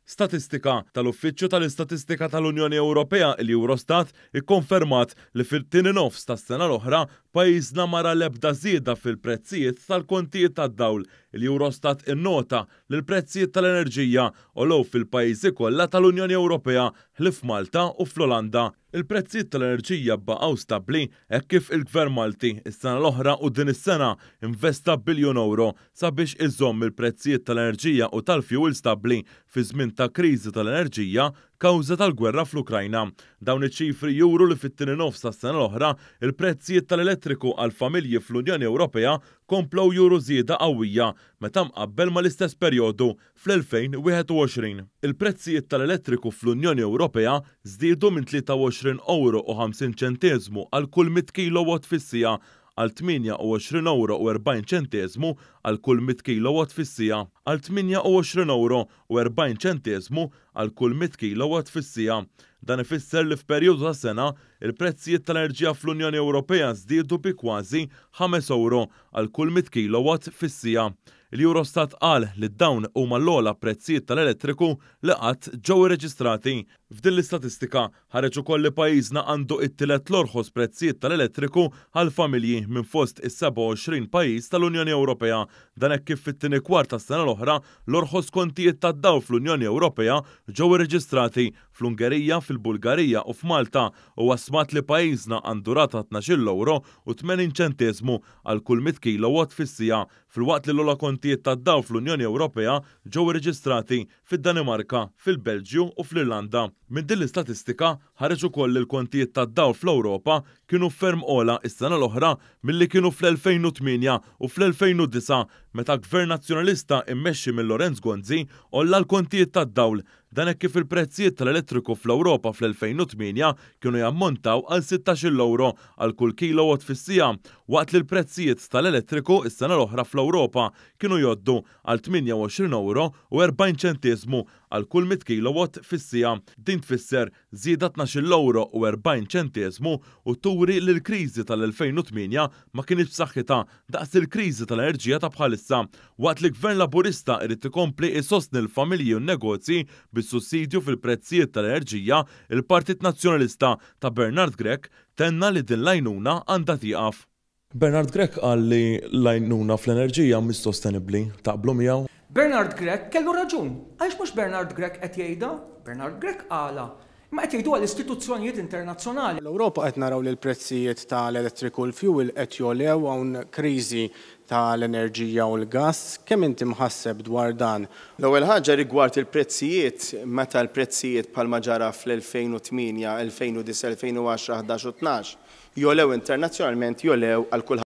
Statistika tal-Uffiċċju tal-Istatistika tal-Unjoni Ewropea, il-Eurostat, ikkonfermat li fit-tieni nofs tas-sena l-oħra pajjiżna ma ra l-ebda żieda fil-prezzijiet tal-kontijiet tad-dawl. Il-Eurostat innota li l-prezzijiet tal-enerġija għolew fil-pajjiżi kollha tal-Unjoni Ewropea ħlief f'Malta u fl-Olanda. Il-prezzijiet tal-enerġija baqgħu stabbli hekk kif il-Gvern Malti s-sena l-oħra u din is-sena investa biljun ewro sabiex iżomm il-prezzijiet tal-enerġija u tal-fjuwil stabbli fi żmien ta' kriżi tal-enerġija kawża tal-gwerra fl-Ukrajna. Dawn iċ-ċifri juru li fit-tieni nofs tas-sena l-oħra, il-prezzijiet tal-elettriku għall-familji fl-Unjoni Ewropea komplew juru żieda qawwija meta mqabbel mal-istess perjodu fl-2021. Il-prezzijiet tal-elettriku fl-Unjoni Ewropea żdiedu minn 23 ewro u 50 ċenteżmu għal kull 100 kilowatt fis-siegħa għal 28 ewro u 40 ċenteżmu għal kull 100 kilowatt fis-siegħa għal 28 ewro u 40 ċenteżmu għal kull 100 kilowatt fis-siegħa. Dan ifisser li f'perjodu ta' sena, il-prezzijiet tal-enerġija fl-Unjoni Ewropea żdiedu bi kważi ħames ewro għal kull 100 kilowatt fis-siegħa. Il-Eurostat qal li dawn huma l-ogħla prezzijiet tal-elettriku li qatt ġew irreġistrati. F'din l-istatistika, Ħareġ ukoll li pajjiżna għandu t-tielet l-orħos prezzijiet tal-elettriku għall-familji minn fost is-27 pajjiż tal-Unjoni Ewropea. Dan hekk kif fit-tieni kwart tas-sena l-oħra, l-orħos kontijiet tad-dawl fl-Unjoni Ewropea ġew irreġistrati fl-Ungerija, fil-Bulgarija u f'Malta. Huwa stmat li pajjiżna għandu rata tnax-il ewro u 80 ċenteżmu għal kull 100 kilowatt fis-siegħa, filwaqt li l-ogħla kontijiet tad-dawl fl-Unjoni Ewropea ġew irreġistrati fid-Danimarka, fil-Belġju u fl-Irlanda. Minn din l-istatistika ħareġ ukoll li l-kontijiet tad-dawl fl-Ewropa kienu ferm ogħla s-sena l-oħra milli kienu fl-2008 u fl-2009 meta Gvern Nazzjonalista immexxi minn Lawrence Gonzi għolla l-kontijiet tad-dawl. Dan hekk kif il-prezzijiet tal-elettriku fl-Ewropa fl-2008 kienu jammontaw għal sittax-il ewro għal kull kilowatt fis-siegħa waqt li l-prezzijiet tal-elettriku s-sena l-oħra fl-Ewropa kienu jgħoddu għal 28 ewro u 40 ċenteżmu għal kull 100 kilowatt fis-siegħa. Din tfisser żieda tnax-il ewro u 40 ċenteżmu u turi li l-kriżi tal-2008 ma kinitx b'saħħitha daqs il-kriżi tal-enerġija ta' bħalissa. Waqt li Gvern Laburista irid ikompli isostni l-familji u n-negozji bis-sussidju fil-prezzijiet tal-enerġija, il-Partit Nazzjonalista ta' Bernard Grech tenna li din l-għajnuna għandha tieqaf. Bernard Grech qal li l-għajnuna fl-enerġija mhix sostenibbli. Taqblu miegħu? Bernard Grech kellu raġun. Għaliex mhux Bernard Grech qed jgħidha? Bernard Grech qalha. Imma qed jgħiduha l-istituzzjonijiet internazzjonali. Fl-Ewropa qed naraw li l-prezzijiet ta' l-elettriku u l-fuel qed jogħlew, hawn kriżi ta' l-enerġija u l-gass. Kemm inti mħasseb dwar dan? L-ewwel ħaġa rigward il-prezzijiet, meta l-prezzijiet bħalma ġara fl-2008, 2009, 2010, 11 u 12, jogħlew internazzjonalment jogħlew għal kulħadd.